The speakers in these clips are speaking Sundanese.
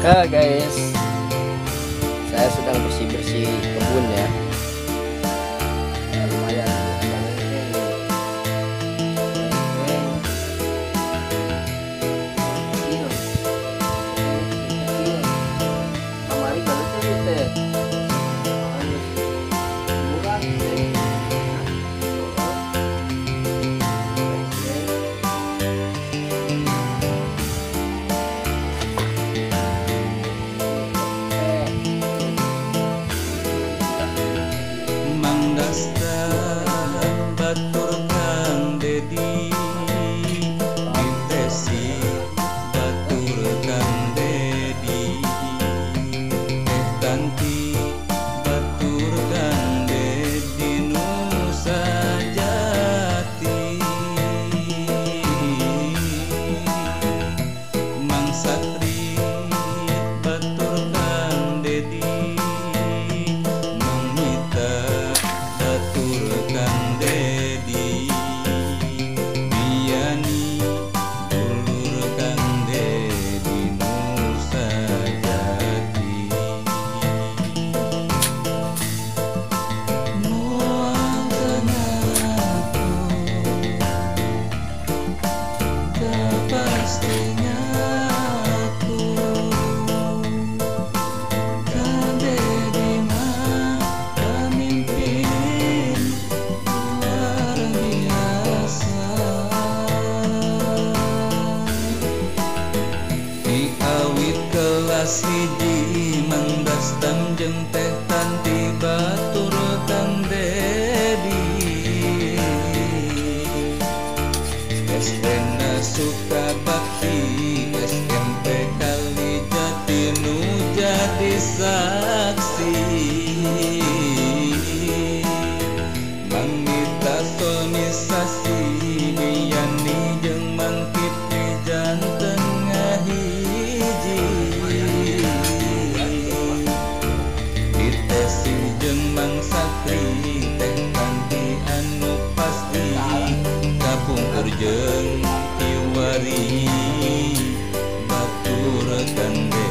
Ya guys, saya sedang bersih-bersih kebun ya. Nah, lumayan hiji Mang Dastam jeung Teh Tanti batur Kang Dedi SD-na Sukabakti SMP Kalijati nu jadi saksi Mang Mita Sonisasi Biani jeung Mang Kipli janten ngahiji Ditesi jeung Mang Sakri Teh Tanti anu pasti kapungkur jeung kiwari batur Kang Dedi.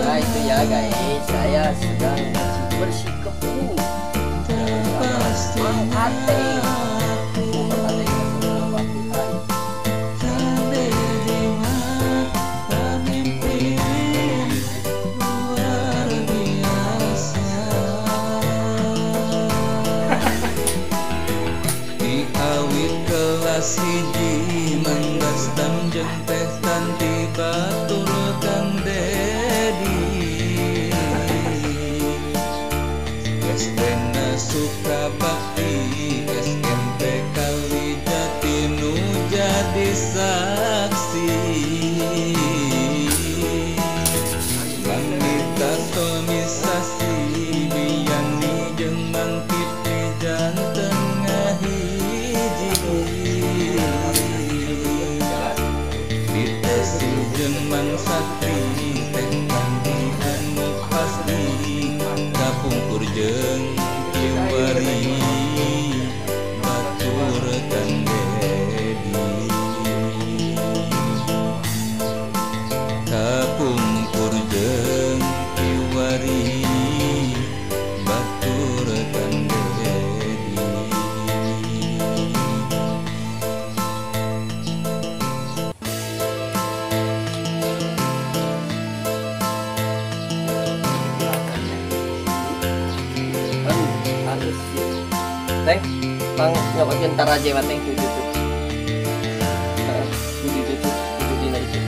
Nah itu ya guys, saya sedang bersih kebun sama Mang Ateng. Kelas hiji Mang Dastam jeung Teh Tanti batur Kang Dedi SD-na Sukabakti SMP Kalijati nu jadi saksi Mang Mita Somisasi Biani jeung Mang Kipli janten ngahiji Ditesi jeung Mang Sakri Teh Tanti anu pasti kapungkur jeung kiwari batur Kang Dedi kapungkur jeung kiwari batur Kang Dedi. Teng, pang nyobakin taraje mah teng tujuh tuh. Tujuh tuh, tujuh dina itu.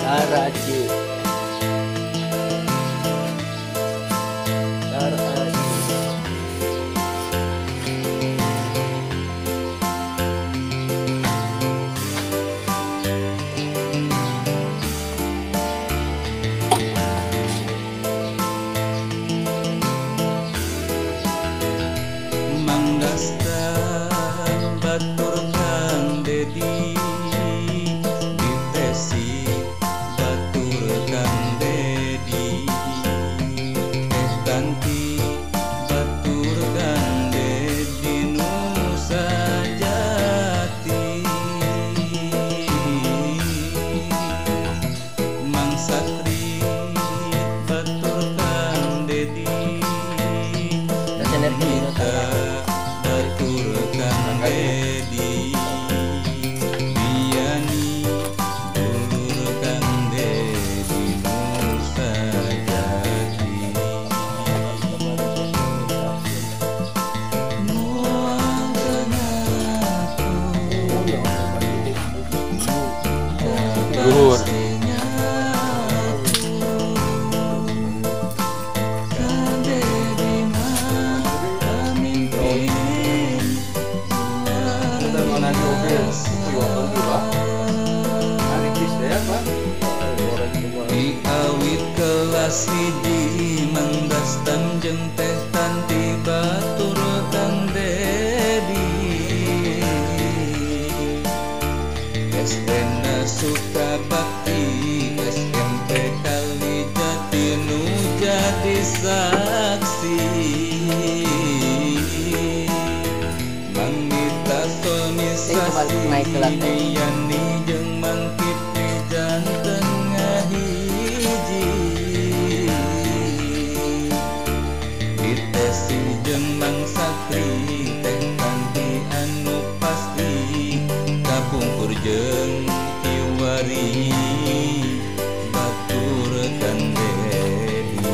Taraje. Taraje. kelas hiji Mang Dastam jeung Teh Tanti batur Kang Dedi. SD-na Sukabakti, SMP Kalijati nu jadi saksi. Mang Mita Soni Sasi Yani jeung Mang Kipli janten ngahiji. Ditesi jeung Mang Sakri Teh Tanti anu pasti kapungkur jeung kiwari batur Kang Dedi.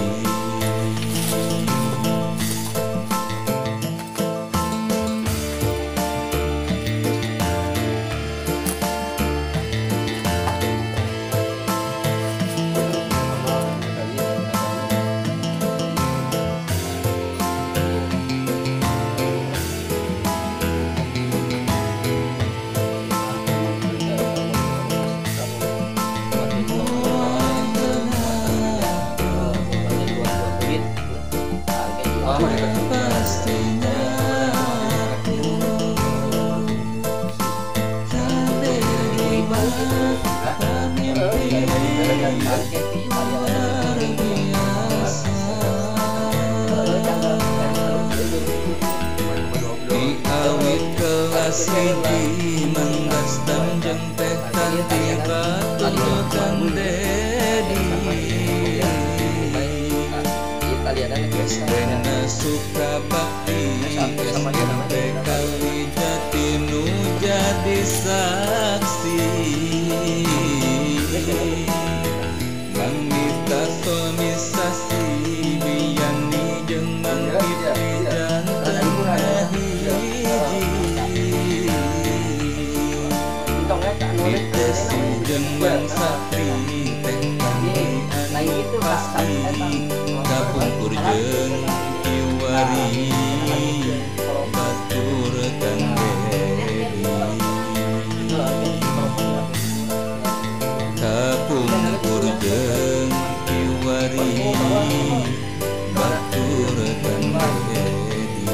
Diawit kelas hiji Mang Dastam jeung Teh Tanti batur Kang Dedi. SD-na Sukabakti, SMP Kalijati nu jadi saksi. Mang Mita Soni Sasi Yani jeung Mang Kipli janten ngahiji. Ditesi jeung Mang Sakri Teh Tanti anu pasti kapungkur jeung kiwari batur Kang Dedi. Kapungkur jeung kiwari batur Kang Dedi.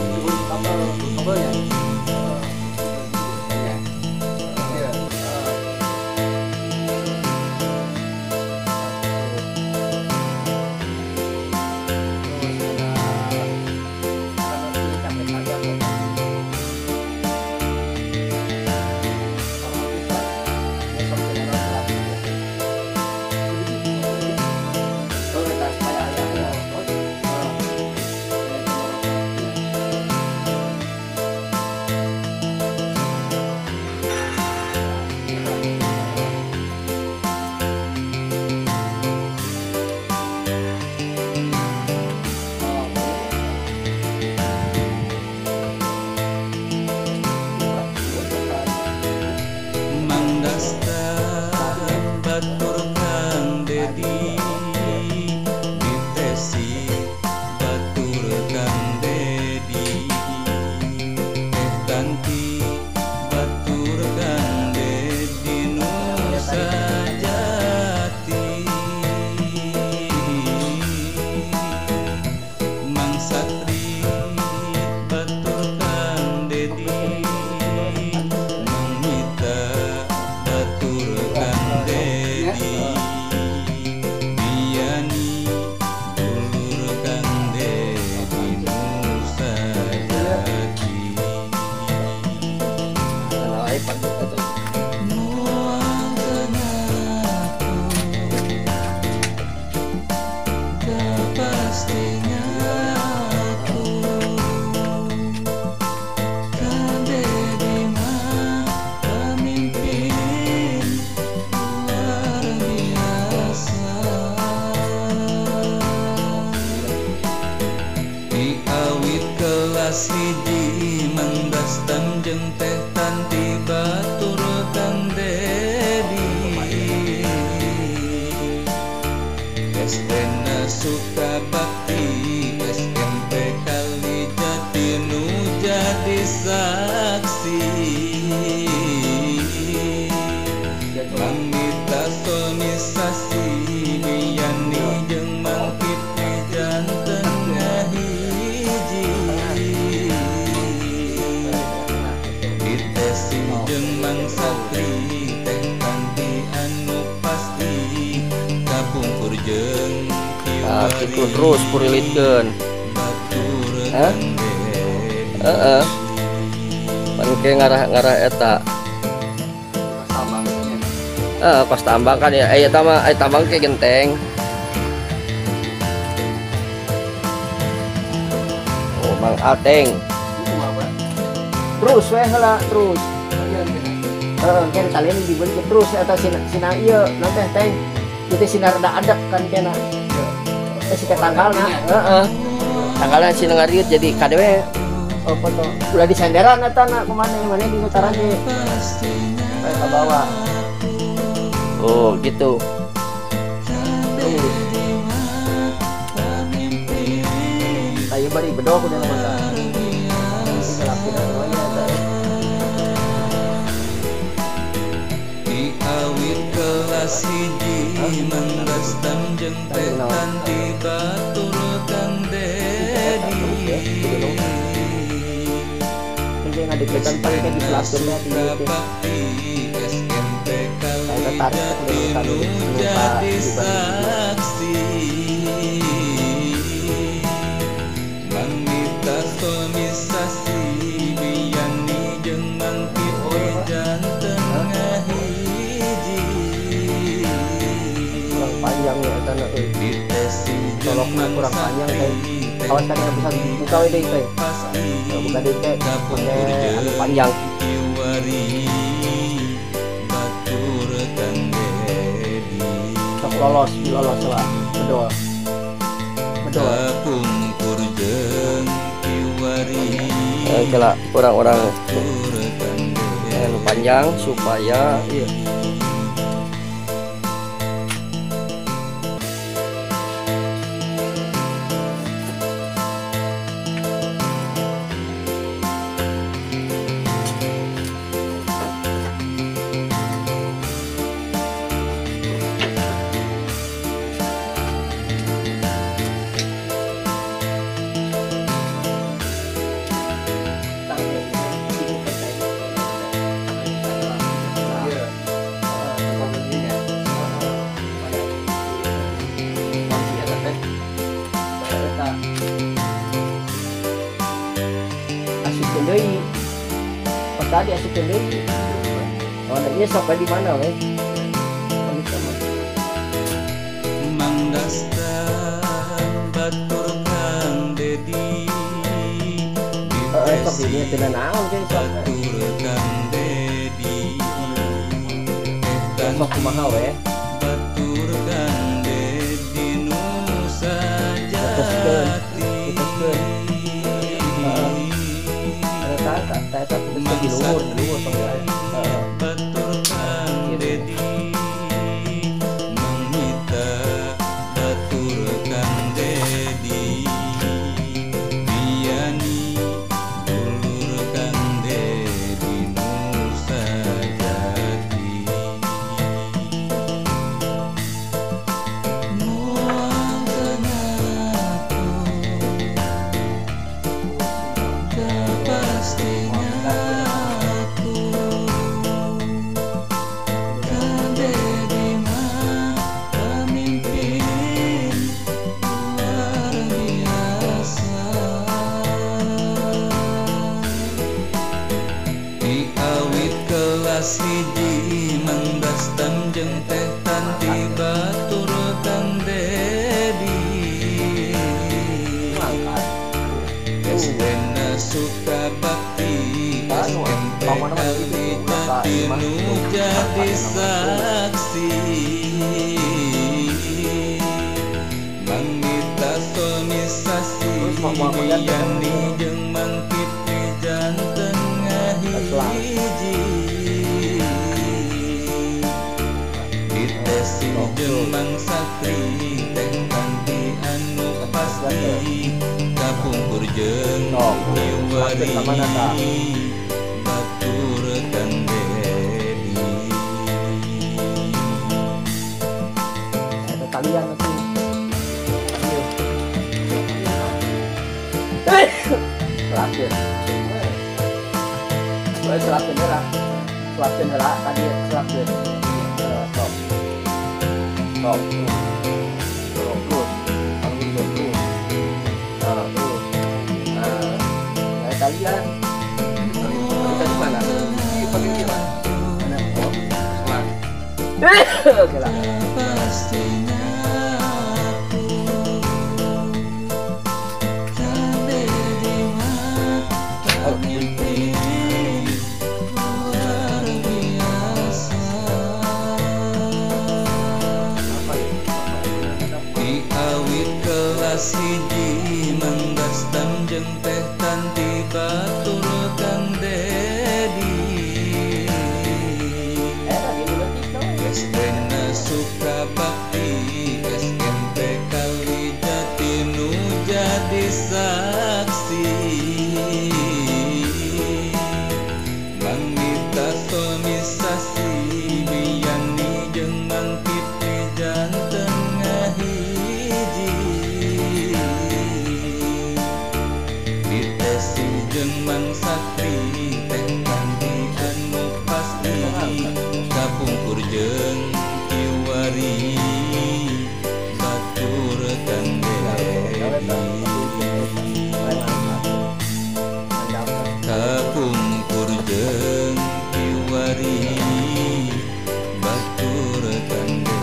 Mang Dastam batur Kang Dedi, ditesi batur Kang Dedi, Teh Tanti batur Kang Dedi nu sajati. Mang Satri batur Kang Dedi, Mang Mita batur Kang Dedi, Biani dulur Kang Dedi nu sajati. Moal ngaku da pasti ngaku Kang Dedi mah pemimpin luar biasa. Diawit kelas hiji Mang Dastam jeung Teh Tanti batur Kang Dedi. SD-na Sukabakti, SMP Kalijati nu jadi saksi. Mang Mita Soni Sasi Yani jeung Mang Nah, gitu terus purilitkeun. Hah? Heeh. Pan ke ngarah-ngarah eta. Pas tambang kan ya, eta mah tambang ke genteng. Oh, Mang Ateng. Terus we heula terus. Heeh, kan talian dibeli terus eta sina ieu nanti teh. Itu sinar rada adek kan kena. Eh si tanggalna, heeh. Tanggalna sina ngariut jadi kadewe. Oh, foto. Ulah disenderan eta na kumaha mana di utara ge. Ka bawah. Oh, gitu. Terus. Tayo bari bedog udah mata. Awit kelas hiji Mang Dastan jeung Teh Tanti batur Kang Dedi. SMP Kalijati nu jadi saksi. Mang Mita somisasi Biani jeung Mang Kipli janten ngahiji. Kurang panjang ya eta na euy. Tolongna kurang panjang teh. Awas tadi bisa buka we deui teh. Buka deui teh pakai anu panjang. Sok lolos, dilolos lah. Bedol. Bedol. Kela orang-orang anu panjang supaya iya. Tadi asupkeun deui. Oh, ieu sok di mana we? Mang Dastan batur Kang Dedi. Heeh, sok di dieu teu naon ge sok. Batur Kang Dedi. Sok kumaha we? Batur Kang Dedi nu sajati. Putuskeun. Eta putuskeun di luhur, sok wae. Batur Kang Dedi. Mang Mita batur Kang Dedi. Biani dulur Kang Dedi nu sajati. Moal teu ngaku da pasti ngaku. Kang Dedi mah pemimpin luar biasa. Di awit kelas hiji Mang Dastan jeung Teh Tanti batur Kang Dedi. SD-na Sukabakti, SMP Kalijati nu jadi saksi. Mang Mita somisasi Biani jeung Mang Kipli janten ngahiji. Ditesi jeung Mang Sakri Teh Tanti anu pasti. Kapungkur jeung Kiwari batur Kang Dedi. Ada talian atuh. Selapkeun. Boleh selapkeun heula. Selapkeun heula tadi selapkeun. Sok. Sok. Oke lah. Hiji Mang Dastam jeung Teh Tanti batur Kang Dedi SD-na Sukabakti SMP Kalijati nu jadi saksi Mang Mita Somisasi Biyani jeung Mang Kipli janten ngahiji Ditesi jeung Mang Sakti Teh Tanti anu pasti kapungkur jeung kiwari batur Kang Dedi kapungkur jeung kiwari batur Kang Dedi.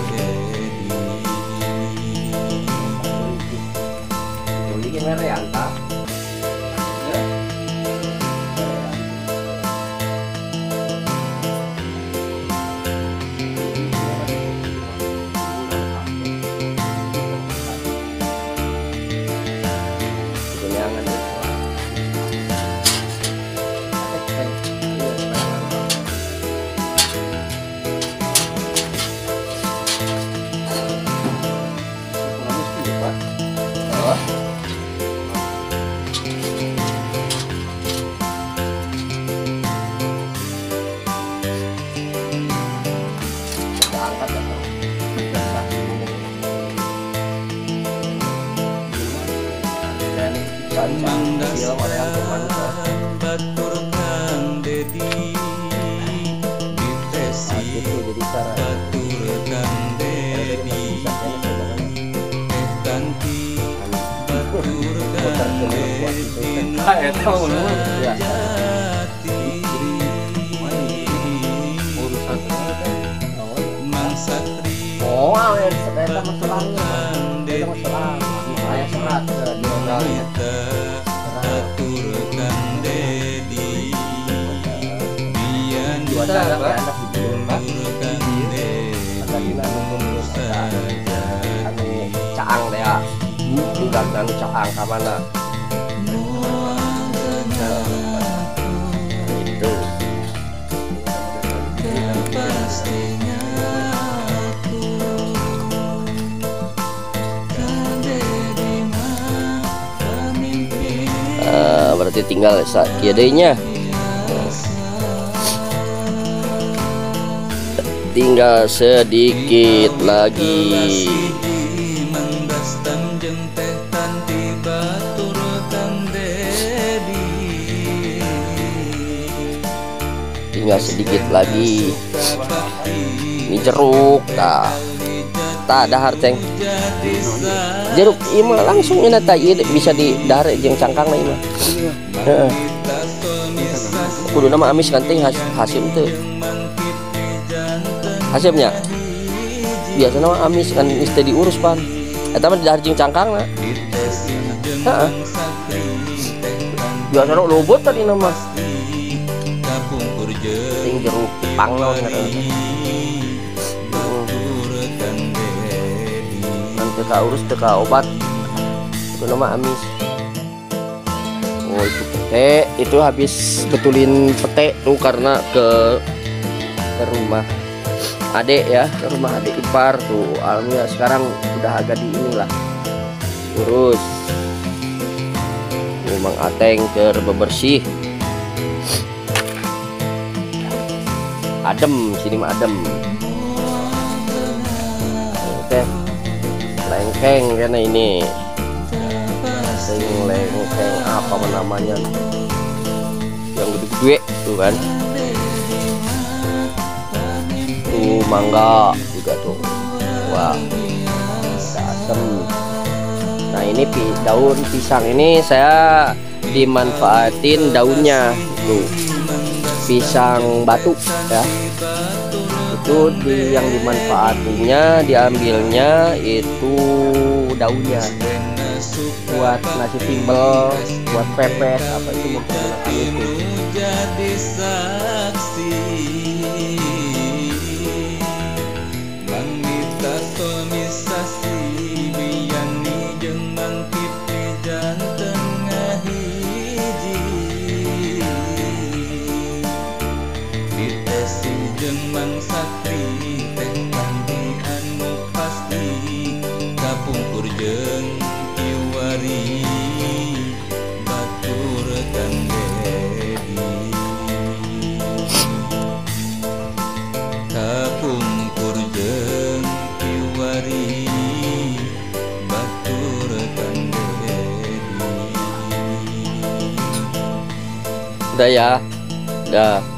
Mang Dastam batur Kang Dedi Ditesi batur Kang Dedi Teh Tanti batur Kang Dedi Jati Mang Satri batur Kang Dedi batur Kang Dedi Bian batur Kang Dedi anu caang deh ya anu caang ka mana itu. Berarti tinggal sakieu tinggal sedikit lagi. Tinggal sedikit lagi. Ini jeruk, tah. Tah dahar ceng. Jeruk ieu mah langsung ini tah ieu bisa didahar jeung cangkangna ieu mah. Heeh. Kuduna mah amis kan teh hasim teu. Hasimnya biasanya mah amis kan geus teu diurus pan. Eta mah didahar jeung cangkangna. Heeh. Biasana lobot tadi nama. Ting jeruk pang naon ngaranna. Teu ka urus teu ka obat. Kuduna mah amis. Oh itu pete, itu habis betulin pete tuh karena ke rumah adek ya, ke rumah adek ipar tuh. Alhamdulillah sekarang udah agak di inilah urus. Tuh, Mang Ateng keur bebersih. Adem, sini mah adem. Oke. Lengkeng karena ini. Sing lengkeng apa namanya? Yang gede-gede tuh kan. Tuh mangga juga tuh. Wah. Asem. Nah, ini daun pisang ini saya dimanfaatin daunnya tuh. Pisang batu ya. Itu di yang dimanfaatinya, diambilnya itu daunnya buat nasi timbel, buat pepes, apa itu menggunakan itu. Jadi saksi Mang Mita somisasi Biyani jeung Mang Kipli janten ngahiji Ditesi jeung Mang Sakti teh Tanti anu pasti kapungkur jeung kiwari batur Kang Dedi kapungkur jeung kiwari batur Kang Dedi. Udah ya, udah.